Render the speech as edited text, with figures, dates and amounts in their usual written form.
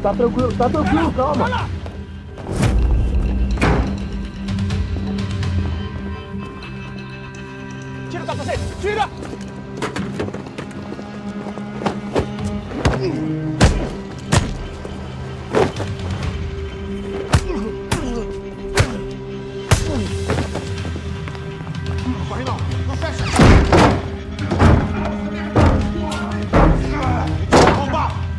Tá tranquilo, tá tranquilo, calma. Tira o capacete! Tira! Corre não! Não fecha! Arrombado!